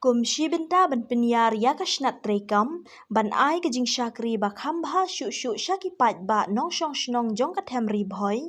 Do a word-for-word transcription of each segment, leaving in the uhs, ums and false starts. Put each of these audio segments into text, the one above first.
Kum shi bynta ban pynïar ïa ka shnat treikam ban ai ka jingshakri ba kham bha shuh shuh sha ki paidbah nongshong shnong jong ka them Ri Bhoi,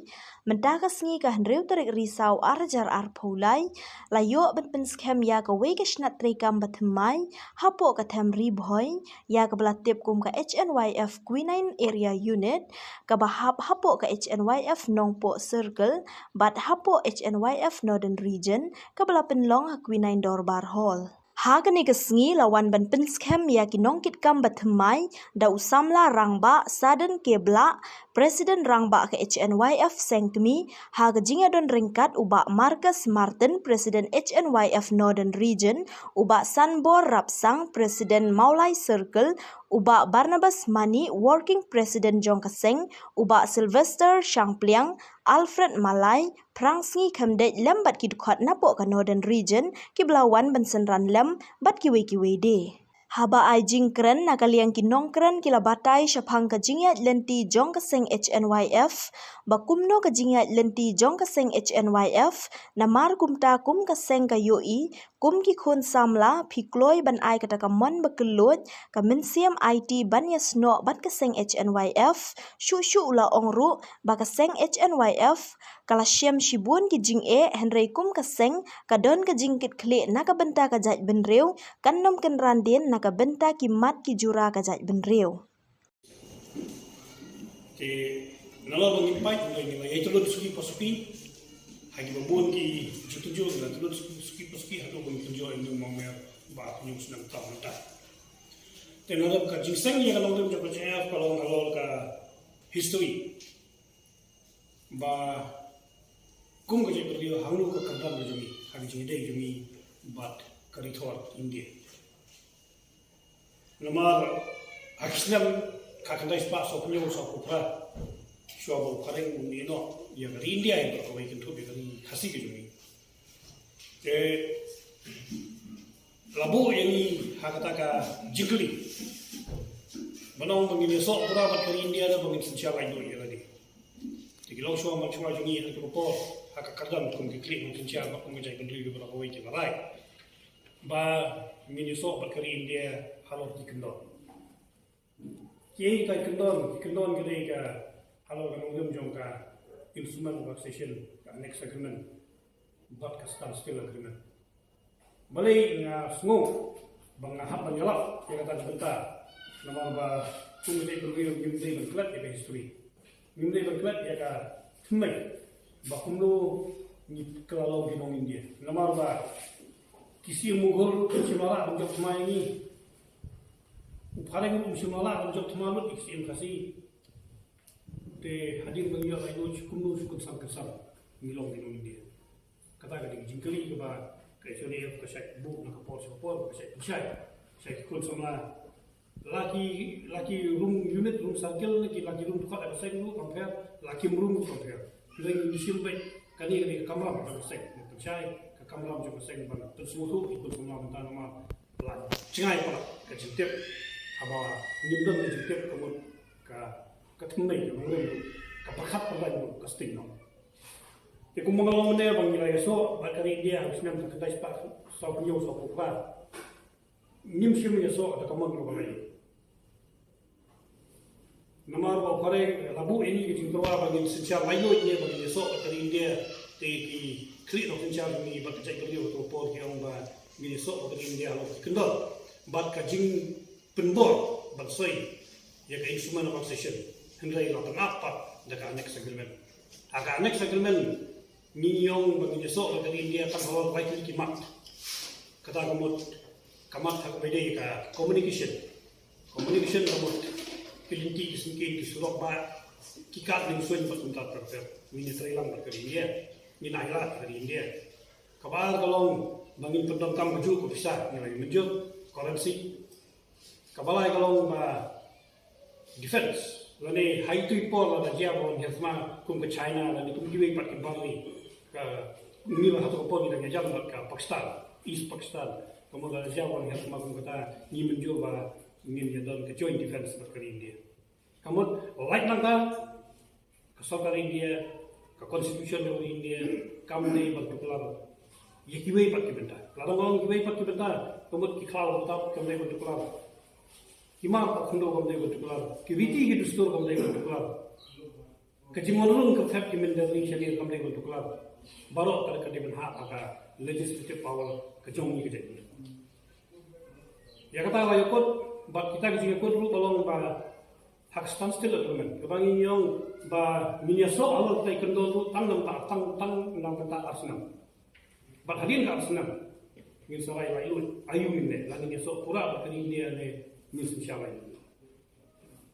mynta ka sngi ka hynriew tarik Risaw ar hajar arphew lai, la ïoh ban pynskhem ïa kawei ka shnat treikam ba thymmai hapoh ka them Ri Bhoi, ïa kaba la tip kum ka H N Y F Quinine Area Unit, kaba hap hapoh ka H N Y F Nongpoh Circle bad hapoh H N Y F Northern Region, kaba la pynlong ha Quinine Dorbar Hall. Ha kane ka sngi la wan ban pynskhem ïa ki nongkitkam ba thymmai da u samla rangbah Sadon K Blah, President rangbah ka H N Y F Seng Kmie, ha ka jingïadon ryngkat u Bah Marcus Martin, President H N Y F Northern Region, u Bah Sanbor Rapsang, President Mawlai Circle, u Bah Barnabas Mani, Working President jong ka seng, u Bah Sylvester Shangpliang, Alfred Malai, Phrang Sngi Khymdeit lem bad ki dkhot napoh ka Northern Region kiba la wan ban synran lem bad kiwei kiwei de. Haba ai jingkren, na ka liang ki nongkren ki la batai shaphang ka jingïaid lynti jong ka seng H N Y F, ba kumno ka jingïaid lynti jong ka seng H N Y F, namar kumta kum ka seng ka ïohi, kum ki khun samla, phi kloi ban ai kata ka mon ba kylluid, ka mynsiem aiti ban ïasnoh bad ka seng H N Y F, shuh shuh u la ong ruh ba ka seng H N Y F ka la shem shibun ki jingeh, hynrei kum ka seng ka don ka jingkitkhlieh na ka bynta ka jaitbynriew, kan ym kynran dien na ka bynta ki mat ki jura ka jaitbynriew. Te nalor ba ngin pait, ngi la ïai tylluid suki pa suki ha kiba bun ki jingtynjuh, ngi la tylluid suki pa suki haduh ba ngin pynjuh ïa u mamer ba hynñiew snem tam mynta. Te nalor ka jingseng ïa ka nongrim jong ka H N Y F ka long halor ka history ba kum ka jaitbynriew hangno ka kyrdan ka jong ngi ha ka jingïadei jong ngi bad ka ri thor India. Namar ha ki snem ka khyndai spah sawphew hynñiew sawphew phra, shuwa ba u Phareng un ïehnoh ïa ka ri India, ïa kawei kynthup ïa ka ri Khasi ka jong ngi, te la buh ïa ngi ha kata ka jingkylli ba nang ba ngin ïasoh pura bad ka ri India ne ba ngin synshar laitluid ïa lade. Te ki longshuwa manshuwa jong ngi ha kata ka por, ha ka kyrdan kum ki khlieh ban synshar bad kum ka jaitbynriew kiba la kawei ki la rai ba ngin ïasoh bad ka ri India halor ki kyndon. Kiei kita ki kyndon? Ki kyndon ki dei ka halor ka nongrim jong ka Instrument of Accession, ka Annex Agreement bad ka Standstill Agreement. Balei nga sngew ba nga hap ban ïalap ïa kata ka bynta? Namar ba kum ka jaitbynriew ngim dei ban klet ïa ka history, ngim dei ban klet ïa ka thymmai ba kumno ngi kylla long ki nong India. Namar ba ki Siem Mughal kim shym la lah ban jop thma ïa ngi. U Phareng um shym la lah ban jop thma lut ïa ki Siem Khasi. Te hadien ba ngi ïoh laitluid, kumno shu kynsan kynsan ngi long ki nong India. Kata ka dei ka jingkylli kaba ka H N Y F ka shait buh na ka por sha ka por, ka shait pynshai sha ki khun samla. La ki, la ki rum unit, rum circle, la ki, la ki rum dkhot ka seng ruh kam pher, la kim rum ruh kam pher. Hynrei ngi shim beit kane, kane ka kamram ka seng, pynshai ka kamram jong ka seng ban pynsngewthuh ïa ki khun samla mynta, namar la jngai palat ka jingtip. Haba ngim don ka jingtip, ka mut ka, ka thymmai ka nongrim ruh, ka pyrkhat pyrdain ruh ka sting noh. Te kumba nga la ong mynne ba ngi la ïasoh bad ka ri India ha u snem ka khyndai spah sawphew hynñiew sawphew phra, ngim shym ïasoh da ka mon kaba ïeit. Namar ba u Phareng la buh ïa ngi ka jingtyrwa ba ngin synshar laitluid ne ba ngin ïasoh bad ka ri India. Te ki khlieh nongsynshar jong ngi bad ka jaitbynriew ha kata ka por ki ong ba ngin ïasoh bad ka ri India halor ki kyndon bad ka jingpynbor ban soi ïa ka Instrument of Accession, hynrei la pynap pat da ka Annex Agreement. Ha ka Annex Agreement ngi ong ba ngin ïasoh bad ka ri India tang halor lai tylli ki mat. Kata ka mut ka mat ha kaba ïadei ka communication. Communication ka mut ki lynti, ki syngkien, ki surok, ba ki kad nongsuiñ bad kumta ter ter. Ngin ïatreilang bad ka ri India, ngin ailad ka ri India. Kaba ar ka long ba ngin pyndonkam kajuh ka pisa, ngi la ïa mynjur currency. Kaba lai ka long ba defense, lane ha itu i por lada jia ba wan hiar thma kum ka China lane kum kiwei pat ki bar ri, ka, ngi la ha kata ka por ngi dang ïajan bad ka Pakistan, East Pakistan. Ka mut lada jia ba wan hiar thma kum kata, ngi mynjur ba ngin ïa don ka joint defense bad ka ri India. Ka mut lait nangta ka sorkar India, ka constitution jong India kam dei ban tuklar ïa kiwei pat ki bynta. Lada ong kiwei pat ki bynta, Ka mut ki khlaw ka tap kam dei ban tuklar. Ki mar ka khyndew kam dei ban tuklar. Ki riti ki dustur kam dei ban tuklar. Ka jingwan rung ka thep ki mynder ri shane kam dei ban tuklar. Baroh ka dei ka dei ban hap ha ka legislative power ka jong ngi ka jong ngi. Ïa kata la ïakut bad kita ki jingïakut ruh ka long ba ha ka standstill agreement kaba ngi ong ba ngin ïasoh halor kita ki kyndon ruh tang namar tang tang namar ar snem. Bad hadien ka ar snem ngin sa rai lailut aïu ngin leh, la ngin ïasoh pura bad ka ri India ne ngin sa shah lailut.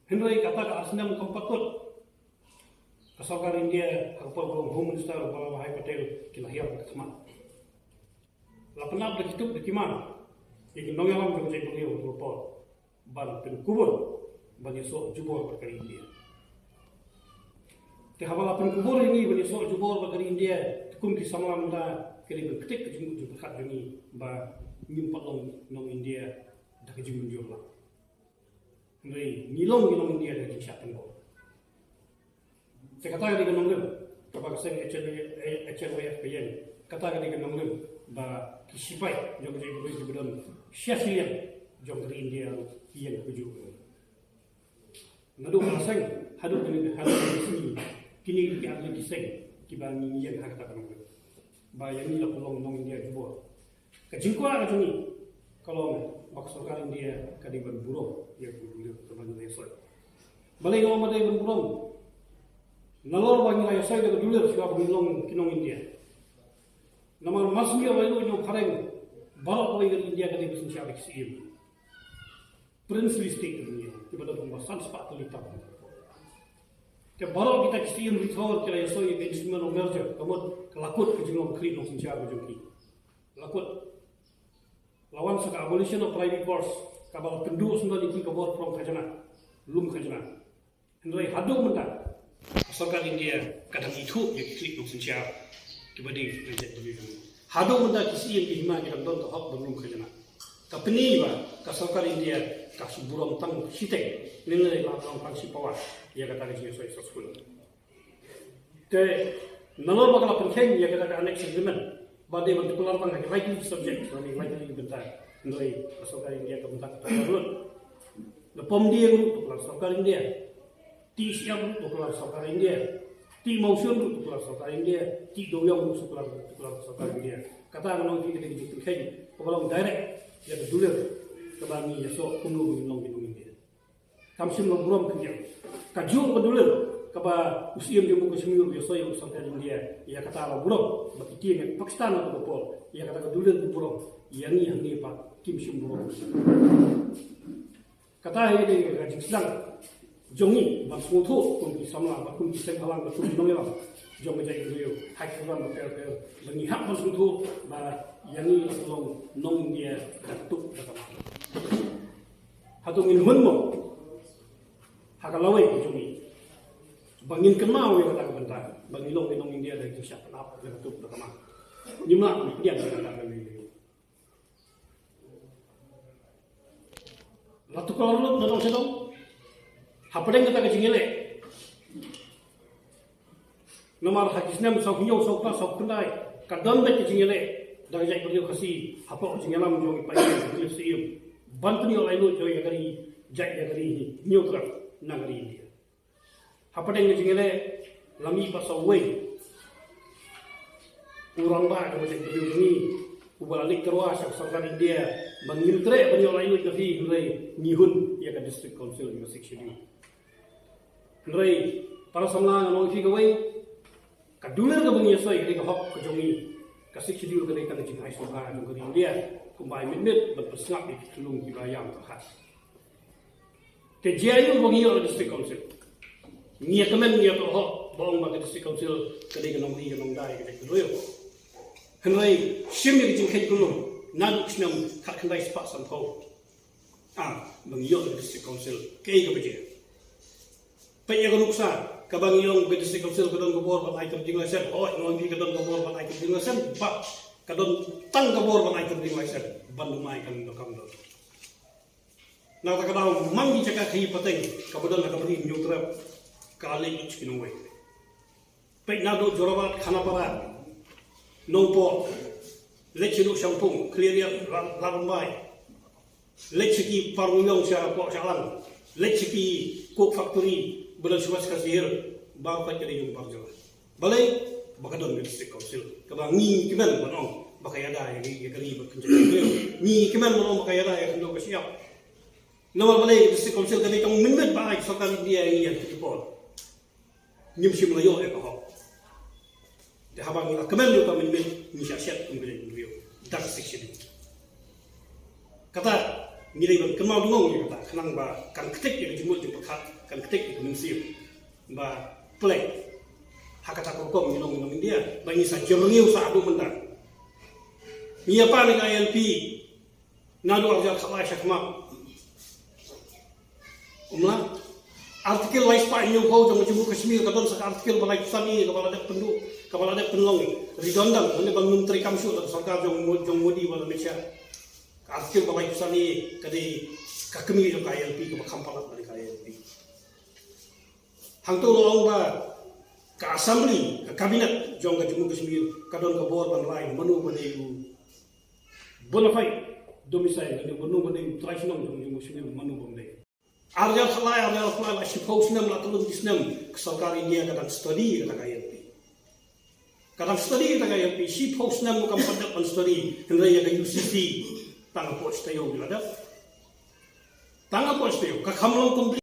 Hynrei kata ka ar snem kam pat kut. Ka sorkar India ha ka por ba u Home Minister Vallabhbhai Patel ki la hiar ka khmat. La pynap da ki tup da ki mar ïa ki nongïalam jong ka jaitbynriew ha ka por ban pynkubur ban ïasoh jubor bad ka ri India. Te haba la pynkubur ïa ngi ban ïasoh jubor bad ka ri India, te kum ki samla mynta ki dei ban ktik ka jingmut jingpyrkhat jong ngi ba ngim pat long nong India da ka jingmynjur lang. Hynrei ngi long ngi long India da ka jingshah tynrong. Te kata ka dei ka nongrim kaba ka seng H L A, H L Y F ka ïeng. Kata ka dei ka nongrim ba ki sipai jong ka jaitbynriew kiba don sha shiliang jong ka ri India ki ïeng kajuh. Naduh ka seng haduh kine, haduh kine ki sngi, kine ki ar ki seng kiba ngi ïeng ha kata ka nongrim. Ba ïa ngi la pynlong nong India jubor. Ka jingkwah ka jong ngi ka long ba ka sorkar India ka dei ban burom ïa ka dulir kaba ngi la ïasoi. Balei nga ong ba dei ban burom? Nalor ba ngi la ïasoi da ka dulir shuwa ba ngi long ki nong India. Namar mar shu ïoh lailut ïoh phareng baroh kawei ka ri India ka dei ban synshar da ki syiem. Princely state ka dei, kiba don kumba san spah tylli tam. Te baroh kita ki syiem rithor ki la ïasoi ïa ka instrument of merger, ka mut ka la kut ka jinglong khlieh long synshar ka jong ki. La kut. La wan sa ka abolition of privy courts, kaba la pynduh sngewbha ïa ki ka bor phrong khajna, lum khajna. Hynrei haduh mynta ka sorkar India ka dang ithuh ïa ki khlieh long synshar kiba dei na jaitbynriew. Haduh mynta ki syiem ki hima ki dang don ka hok ban lum khajna. Ka pyni ba ka sorkar India ka shu burom tang shiteng, lyngngai la tang tang shi pawa ïa kata ka jingïasoi successful. Te nalor ba ka la pynkheiñ ïa kata ka annex agreement ba dei ban tuklar tang ha ki lai tylli ki subject, ha ki lai tylli ki bynta. Hynrei ka sorkar India ka bynta ka tuklar lut. Na pom dieng ruh tuklar sorkar India. Ti siam ruh tuklar sorkar India. Ti mawshun ruh tuklar sorkar India. Ti doyong ruh tuklar, tuklar sorkar India. Kata ka long ki kata ki jingpynkheiñ kaba long direct ïa ka dulir kaba ngi ïasoh kumno ngi long ki nong India. Kam shym la burom khyndiat. Kajuh ka dulir kaba u Syiem Jammu Kashmir u ïasoi ïa ka sorkar India, ïa kata la burom. Ba ki tieng ïa Pakistan ha kata ka por, ïa kata ka dulir ki burom. Ïa ngi hangne pat kim shym burom. Kata hi dei ka jingsdang jong ngi ban sngewthuh kum ki samla, ba kum ki seng bhalang, ba kum ki nongïalam jong ka jaitbynriew. Ha ki program bapher bapher ba ngi hap ban sngewthuh ba ïa ngi la long nong India da ktuk da kamai. Hato ngin hun mo ha ka lawei ka jong ngi ba ngin kynmaw ïa kata ka bynta ba ngi long ki nong India da ki shah pynap da ka tuk da ka ma. Ngim lah ban pdiang ïa kata ka lawei. La tuklar lut na dong sha dong hapdeng kata ka jingïaleh. Namar ha ki snem saw hynñiew, saw phra, saw khyndai, ka don beit ka jingïaleh da ka jaitbynriew Khasi hapoh ka jingïalam jong i Paidbah Syiem ban pynïoh laitluid jong i ïa ka ri, jait ïa ka ri hi, hynñiew trai na ka ri India. Hapdeng ka jingïaleh la mih pat sa uwei u rangbah jong ka jaitbynriew jong ngi uba la leit tyrwa sha ka sorkar India ba ngim treh ban ïoh laitluid na phi, hynrei ngi hun ïa ka District Council jong ka Sixth Schedule. Hynrei para samla, ngan ong ïa phi kawei, ka dulir kaba ngi ïasoi ka dei ka hok ka jong ngi. Ka Sixth Schedule ka dei tang ka jingai sngewbha jong ka ri India kumba ai mynmiet ban pynsngap ïa ki khyllung kiba ïam tyrkhong. Te jia aïu ba ngi ïoh District Council? Ngi ïa kmen, ngi ïa tohok ba ong ba ka District Council ka dei ka nongri ka nongdai ka dei ka roi. Hynrei shim ïa ka jingkheiñ khyllung naduh ka snem khatkhyndai spah sanphew. Ah, ba ngi ïoh ka District Council, kaei kaba jia? Peit ïa ka nuksa kaba ngi ong ka District Council ka don ka bor ban ai tyrjing laisen. Hooid, ngi ka don ka bor ban ai tyrjing laisen, ba ka don tang ka bor ban ai tyrjing laisen ban ym ai kam da kam don. Na kata ka daw man ki jaka khaïi pateng kaba don ha ka Bri Hynñiewtrep ka la leit ki nongwei. Peit naduh Jorabat, Khanapara, Nongpoh, leit shaduh Shangpung, Khliehriat, Ra-, Ladrymbai, Leit sha ki parlok sha pok sha lang. Leit sha ki coke factory ba don shuwa sha ka sihir. Ba ka dei jong bar jong. Balei ba ka don ka district council. Kaba ngi kmen ban ong ba ka ïada ïa ka ri ba ka jong. Ngi kmen ban ong ba ka ïada ïa ka jong ka siap. Namar balei ka district council ka dei tang mynmiet ba ai sorkar India ïa ki por. Ngim shym la ïoh ïa ka hok. Te haba ngi la kmen ïa ka mynmiet ngi shah shet kum kane kum ïoh. Dak sik shet. Kata ngi dei ban kynmaw dungong ïa kata khnang ba kan ktik ïa ka jingmut jingpyrkhat, kan ktik ïa ka mynsiem. Ba plek ha kata ka rukom ngi long ngi long India ba ngi sa jyrngiew sa adu mynta. Ngi ïa pan ïa ka I L P. Naduh arhajar khatlai sha khmat. Kumla artikel lai spah hynñiew phew jong ka Jammu Kashmir ka don sa ka artikel ba laiphew san A kaba la dep pynduh, kaba la dep pynlong redundant, lane ban nym treikam shuh da ka sorkar jong Mo-, jong Modi ba la mih sha. Ka artikel ba laiphew san A ka dei ka kmie jong ka I L P kaba kham palat bad ka I L P. Hangto la ong ba ka assembly, ka cabinet jong ka Jammu Kashmir ka don ka bor ban rai mano ba dei u bona fide domicile, lane mano ba dei u trai shnong jong ka Jammu Kashmir, mano ba dei. Arhajar khatlai, arhajar khatlai, la shiphew snem, la tylli ki snem ka sorkar India ka dang study kata ka I L P. Ka dang study kata ka I L P, shiphew snem kam pat dep ban study, hynrei ïa ka U C C tang hapoh shi taïew ki la dep. Tang hapoh shi taïew, ka kham long complete.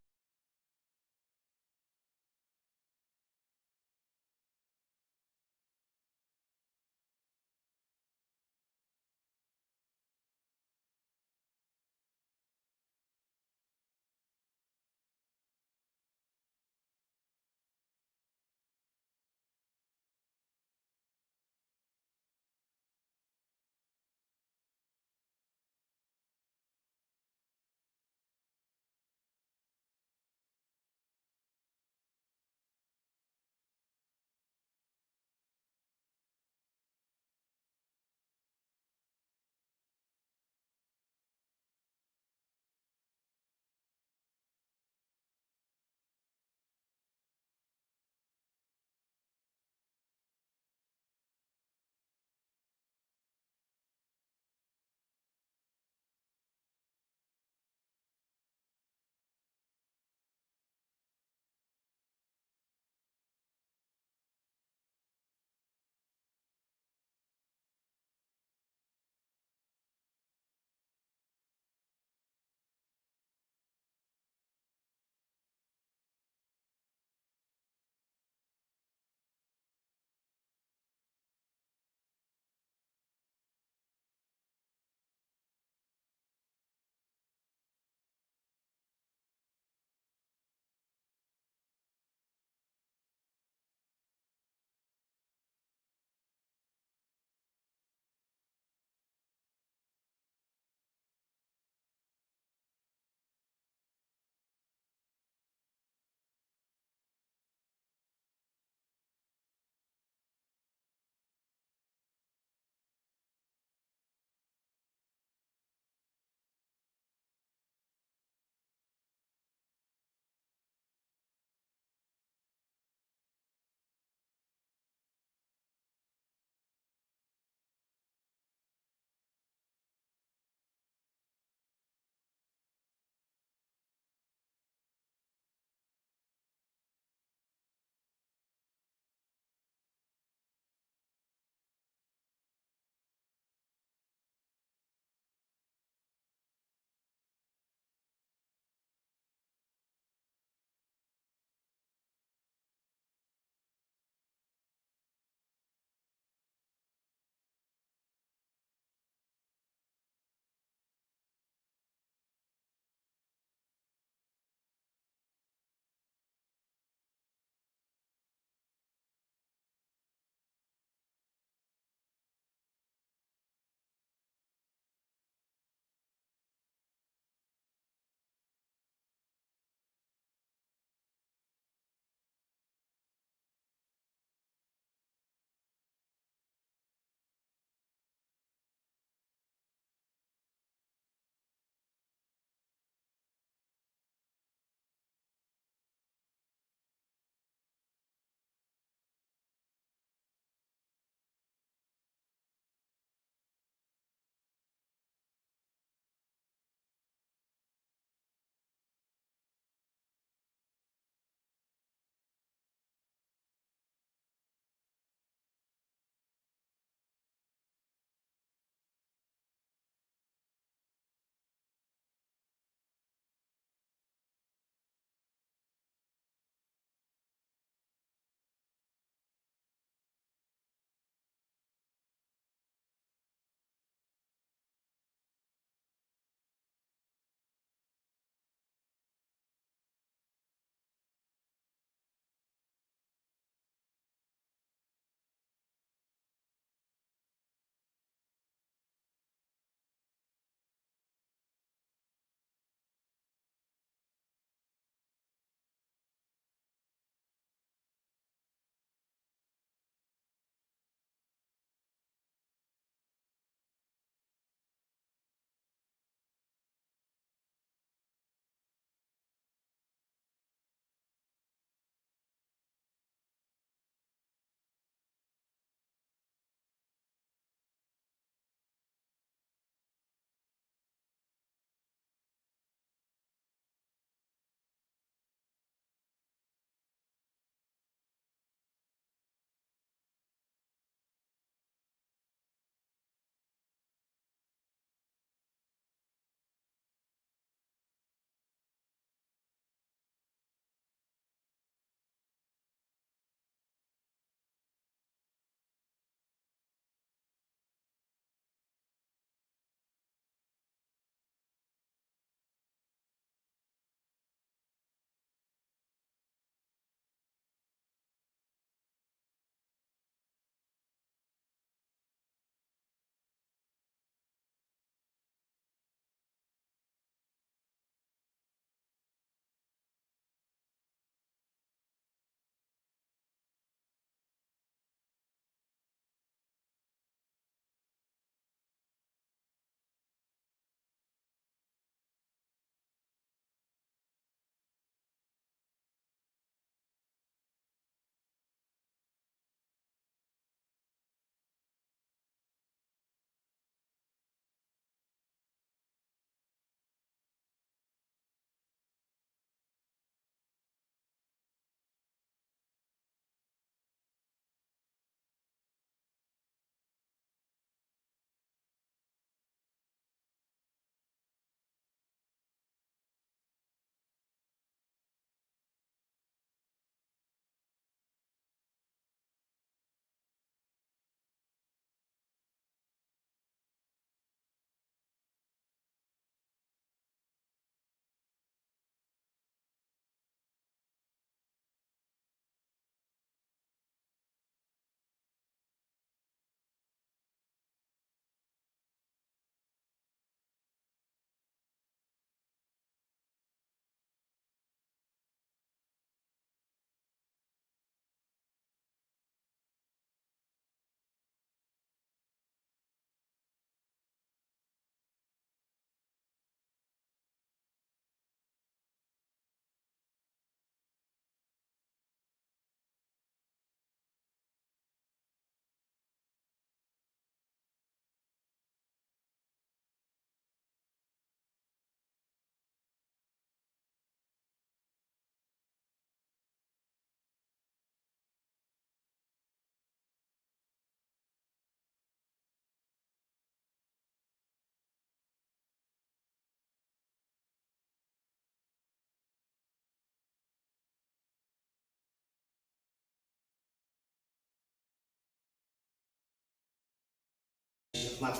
Mat.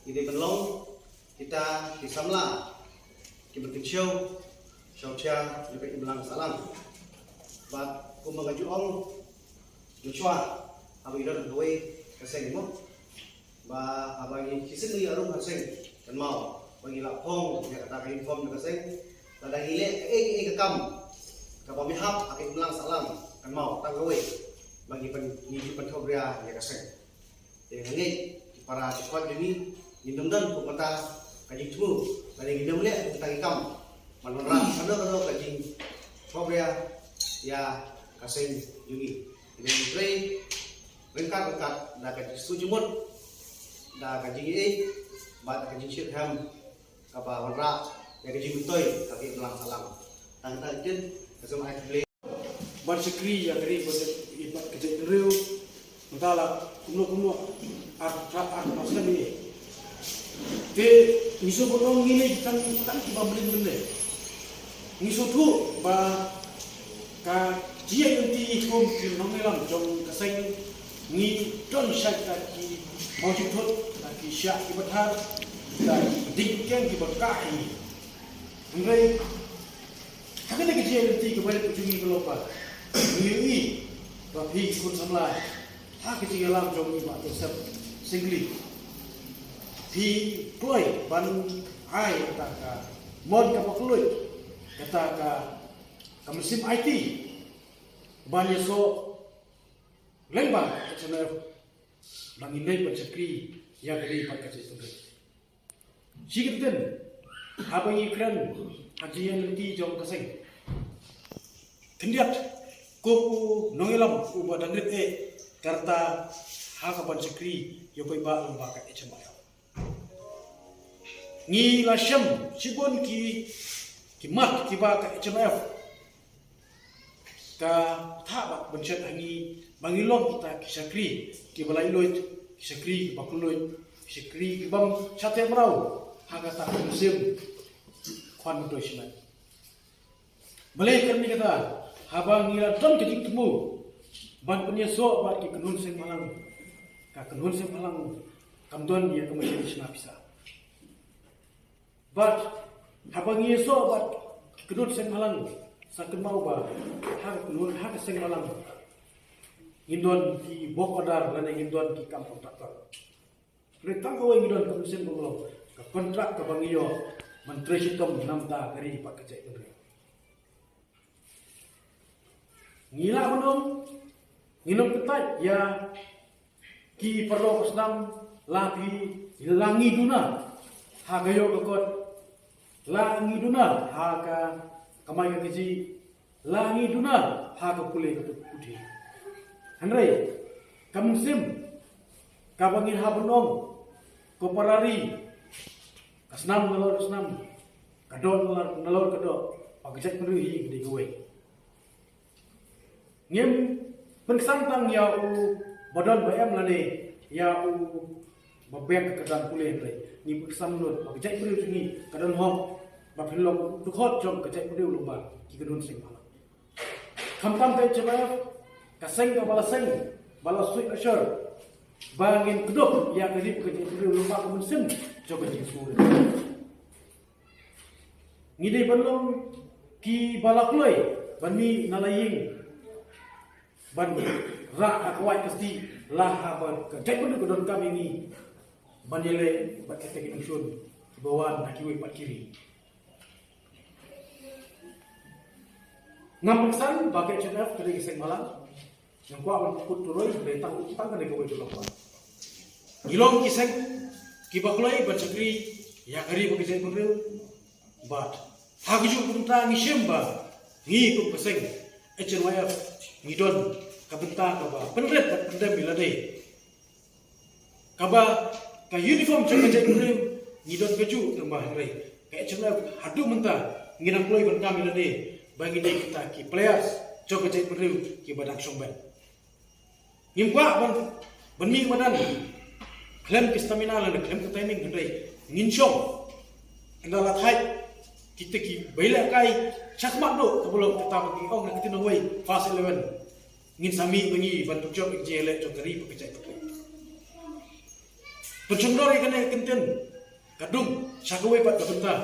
Ngi dei ban long kita ki samla kiba kynshew, shawshia ïa ka imlang sahlang. Bad kumba nga ju ong, Joshua, haba ngi don kawei ka seng mo, ba haba ngi shisien ngi ïarum ha seng, kynmaw ba ngi la phong ïa kata ka uniform jong ka seng. Lada ngi leh kaei kaei ka kam kaba mihap ha ka imlang sahlang, kynmaw tang kawei ba ngi pyn, ngi ju pynthawbria ïa ka seng. Te nga ngeit ki para ki khot jong ngi ngin ym don kum kata ka jingthmu lada ngin ym leh kum kata ki kam ban wanrah kano kano ka jingthawbria ïa ka seng jong ngi. Te ngin trei ryngkat ryngkat da ka jingsngewjingmut, da ka jingïeit bad ka jingshitrhem kaba wanrah ïa ka jingmyntoi ka imlang sahlang. Tang kata ka ktien, nga sngewbha ai khublei. Ban shakri ïa ka ri bad ka jaitbynriew mynta la kumno kumno, ar, ar, ar, ar, ar, te ngi sngewbha ban ong ngi ne tang, tang kiba mlien mynne. Ngi sngewthuh ba ka G M T kum ki nongïalam jong ka seng ngi don shait da ki mawjingthut, da ki shiah kiba thar, da ki diengphyrkiang kiba kah ïa ngi. Hynrei ha kane ka jingïaid lynti kaba rit jong ngi ka long ba ngi ïohi ba phi ki khun samla ha ka jingïalam jong i Bah Joseph Singli, phi kloi ban ai kata ka mon kaba kylluid, kata ka, ka mynsiem aiti ban ïasoh lyngba ka H M F ba ngin dei ban shakri ïa ka ri bad ka jaitbynriew. Shi kyntien, haba ngi kren ha ka jingïaid lynti jong ka seng, khyndiat kum u nongïalam uba dang rit eh ka rta ha ka ban shakri ïa u paidbah lyngba ka H M I F. Ngi la shem shibun ki, ki mat kiba ka H M I F ka thah bad ban shet ha ngi ba ngi long kita ki shakri kiba laitluid, ki shakri kiba kylluid, ki shakri kibym shah teh mraw ha kata ka mynsiem khwan myntoi shimet. Balei kane kata, haba ngi la don ka jingthmu ban pynïasoh bad ki kynhun seng bhalang, ka kynhun seng bhalang kam don ïa ka machine shna pisa. Bad haba ngi ïasoh bad ki kynhun seng bhalang, sa kynmaw ba ha ka kynhun, ha ka seng bhalang ngin don ki work order lane ngin don ki kam kontraktor. Hynrei tang kawei ngi don ka mynsiem ba long ka kontrak kaba ngi ïoh ban trei shitom na bynta ka ri bad ka jaitbynriew. Ngi lah ban ong, ngin ym kyntait ïa ki paralok snam, la phi, la ngi duna ha ka ïoh ka kot, la ngi duna ha ka kamai ka kajih, la ngi duna ha ka pule ka puthi. Hynrei ka mynsiem kaba ngi hap ban ong, ko para ri, ka snam nalor ka snam, ka doh nalor, nalor ka doh, bad ka jaitbynriew hi ka dei kawei. Ngim pynksan tang ïa u ba don ba em lane ïa u ba beh ka kyrdan pule, hynrei ngi pynksan lut ba ka jaitbynriew jong ngi ka don hok ba phin long u dkhot jong ka jaitbynriew lyngba ki kynhun seng bhalang. Khamtam ka H M I F, ka seng kaba la seng, ba la suit ashore ba ngin kdup ïa ka ri ka jaitbynriew lyngba ka mynsiem jong ka jingsngew. Ngi dei ban long kiba la kloi ban mih na la ïing ban rah ha ka wait ka stieh, la haba ka jaitbynriew ka donkam ïa ngi ban ïaleh bad kita ki nongshun kiba wan na kiwei pat ki ri. Ngam pynksan ba ka H M I F ka dei ka seng bhalang. Ngan kwah ban kut turoi, hynrei tang, tang kane kawei ka long ba ngi long ki seng kiba kloi ban shakri ïa ka ri bad ka jaitbynriew. Bad ha kajuh ka bynta ngi shem ba ngi kum ka seng H N Y F ngi don ka bynta kaba pynrit bad pyndem ïa lade. Kaba ka uniform jong ka jaitbynriew ngi don kajuh, tang ba hynrei ka H N Y F haduh mynta ngi dang kloi ban kam ïa lade ba ngi dei kita ki players jong ka jaitbynriew kiba dang shong beit. Ngim kwah ban, ban mih madan khlem ki stamina lane khlem ki timing, hynrei ngin shong. Ynda la thait kita kiba ïalehkai shakhmat duh, kaba long kata ba ngi ong na ka ktien nongwei first eleven. Ngin sa mih ba ngi ban pynjop ïa ka jingïaleh jong ka ri bad ka jaitbynriew. Pynshongdor ïa kane ka kyntien ka dung sha kawei pat ka bynta.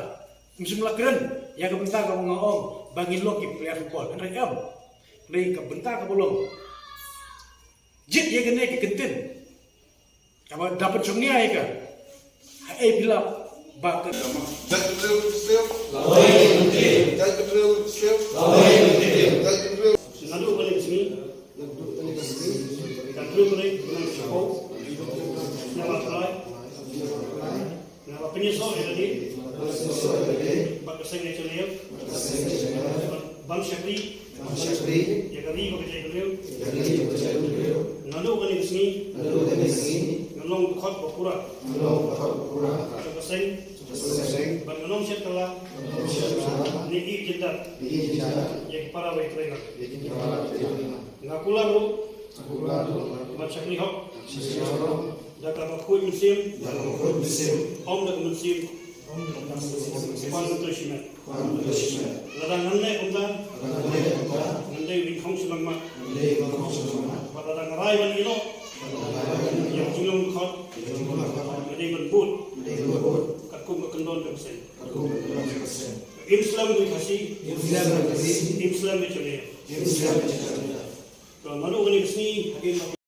Ym shym la kren ïa ka bynta kaba nga ong ba ngin long ki player football, hynrei em. Hynrei ka bynta kaba long, jied ïa kane ka kyntien kaba da pynshongnia ïa ka, ha ei phi lap ba ka. Jait Kynriew Stem. Lawei Kynriew. Jait Kynriew Stem. Lawei Kynriew. Jait Kynriew. Naduh kane ka sngi, ka Kynriew Kynriew, kynriew shiphew, na Lamprai, nga la pynïasoh ïa lade bad ka seng H L A F ban shakri ïa ka ri bad ka jaitbynriew. Naduh kane ka sngi, nga long dkhot ba pura jong ka seng bad nga nym shet kylla ne ïeh jyndat ïa ki para ba ïatrei. Nga kular ruh ban shakri hok da kaba khuid mynsiem, ym da ka mynsiem khuid mynsiem. Lada ngan leh kumta, ngan dei u ïingkhong shyllangmat bad lada nga rai ban ïehnoh ïa ka jinglong dkhot, nga dei ban bud katkum ka kyndon jong ka seng. Im slem Ri Khasi, im slem H L A F. To naduh kane ka sngi hadien ba